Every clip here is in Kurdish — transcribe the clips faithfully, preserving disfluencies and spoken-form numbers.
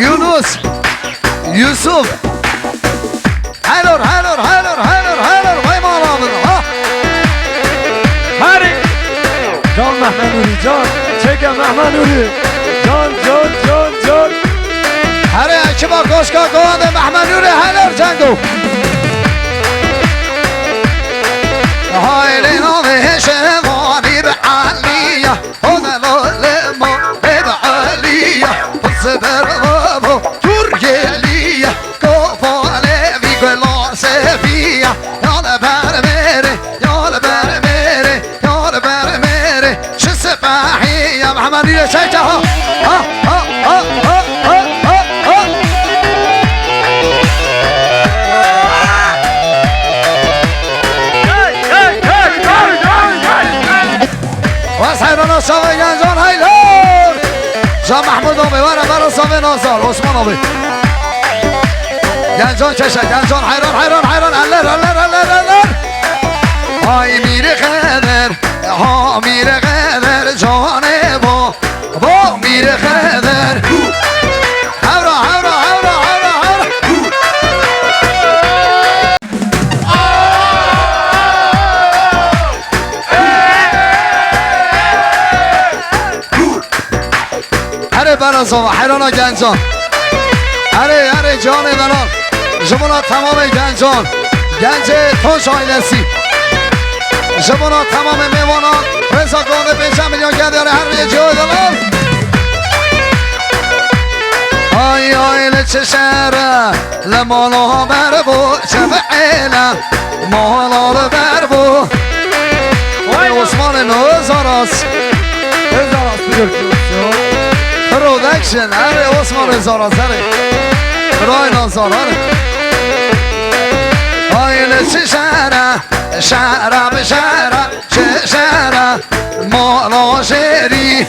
Yunus, Yusuf. Helor, helor, helor, helor, helor. Vay mala min, ha. Herê. Can Mehmed Nuri, can. Çeke Mehmed Nuri. Can, can, can, can. Herê ekiba Koşka Govan de Mehmed Nuri, helor cengo. Haylê navê şevanî bi Aliya. Hode lale ma ê bi Aliya. Ziber babo tur geliya. Kopale vi gula sefiya. Ya li ber mêrê, ya li ber mêrê, ya li ber mêrê. Çi sipahiya Mehmed Nîre Şehca ha. Ha, ha, ha. Wers heyrana şavê gencan heylor. Can Mehmud abi, were bera savê Nazar, Osman abi. Gencan keşe, gencan heyran, heyran, heyran, eller, eller, eller, eller. Ay mîrê xeder, ha mîrê xeder, canê bo, bo mîrê xeder. Hewra, hewra, hewra, hewra, hewra. Herê bera zava, heyrana gencan. Herê, herê canê delal. Ji bona temamê gencan. Gencê Tonç ailesi. Ji bona temamê mêvanan. Rêza Gondê pênc milyon geldi, herê her vê cihê delal. Ay, ay, li çi şere, li mala ber bû, çi bi êle, mala li ber bû. Vay Osmanê no Zaras. Zaras Production. Erê Osman Zaras, erê. Rayna Zarar. Ay, li çi şere, şere bi şere. Çeşera mala jêrî.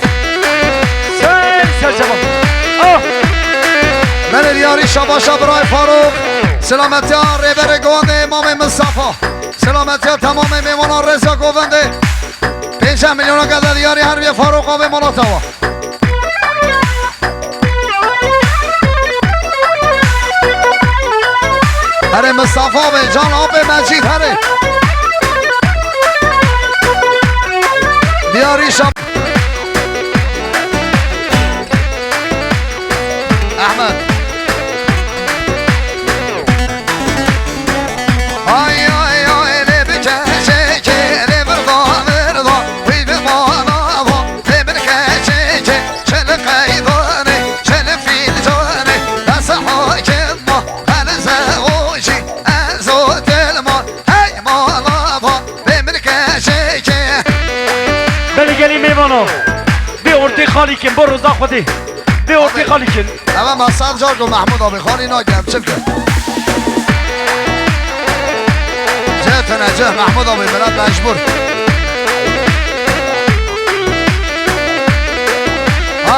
Hey, serçe bak. Ah! Merê diyarî şabaşa birayê Farûq. Selametiya rêberê Gondê Mamê Mistefa. Selametiya temamê mêvanan Rêza Govendê. Pênc milyona gede diyarî her vê Farûq avê mala tawa. Herê Mistefa be, can apê Mecîd herê. Diyarî şab. Ehmed. Ay, ay, ay, lê bi keşekê, lê virda, virda, wî bi mana va, lê bi keşekê, çel qeydanê, çel fîlcanê, dest hakim ma, el zewacî, ez o telma, hey mala va, lê bi keşekê. Belê gelî mêvano, bê ortê xalî kin, bo roza Xwedê, bê ortê xalî kin. Eve me sed car got Mehmûd abî, xalî nake, em çi bikin? Cih tune cih Mehmûd abî, milet mecbûr.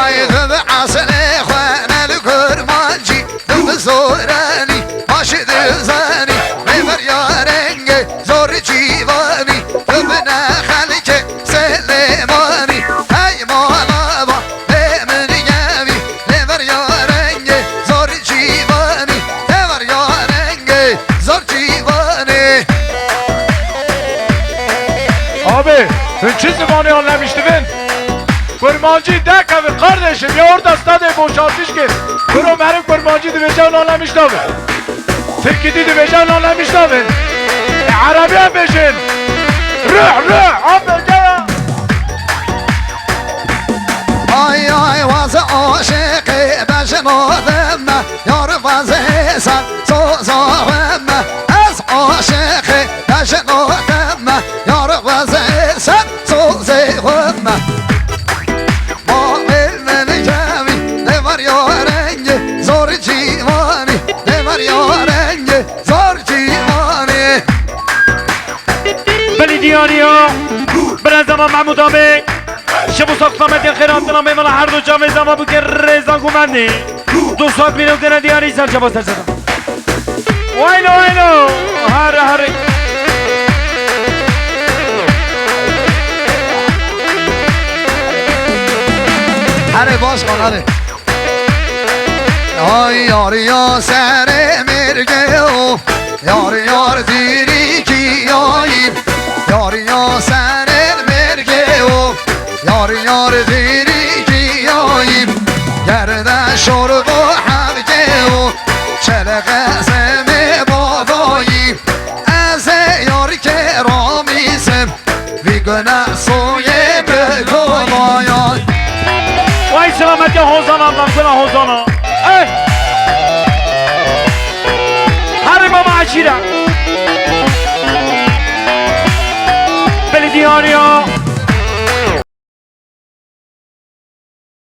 Ay, tu bi esilê xwe ne li kurmancî, tu bi zoranî, baş dizanî, lê beriya rengê zor cîvanî, tu bi ne xelkê Silêmanî, hey mala va. Lê min yevî, lê ver ya rengê, zor cîvanî, lê ver ya rengê, zor cîvanî. Abi, hûn çi zimanê anlemiş dibin? Kurmancî dekeve kardeşim, ya orada stadê boşaltış kir. Kuro meriv kurmancî dibêje, hûn anlemiş nabin. Tirkî dî dibêje, hûn anlemiş nabin. E, erebî em bêjin. Ruh, ruh, em bêje ya. Ay, ay, wazê aşiqê bejno deme, yar wazê ser soza weme. Ez aşiqê bejno deme, yar wazê ser sozê weme. Bavê min cevî, lê ver ya rengê, zor cîvanî, lê ver ya rengê. Zor cîvanê. Belê diyarî ya. Birêz zama Mehmûd abê. Ji bo saxlametê xêr hatina mêvana her du çavê zama bike rêzan gumendê. Du sed mîlyon gene diyarî ser çava ser çava. Waylo, waylo. Hare, hare. Hare baş kan, hare. Ya, Ay yar ya serê mêrgê o, yar yar dirîkî yayî. Yar ya serê mêrgê o, yar yar dirîkî yayî. Gerde şor bo hevgê o, çelexe semê bavayî. Ez ê yar keramî sim, vî guna soyê bi kovaya. Vay selamet ya Hozan ablam, guna Hozan'a. Ey! Hadi baba aşire.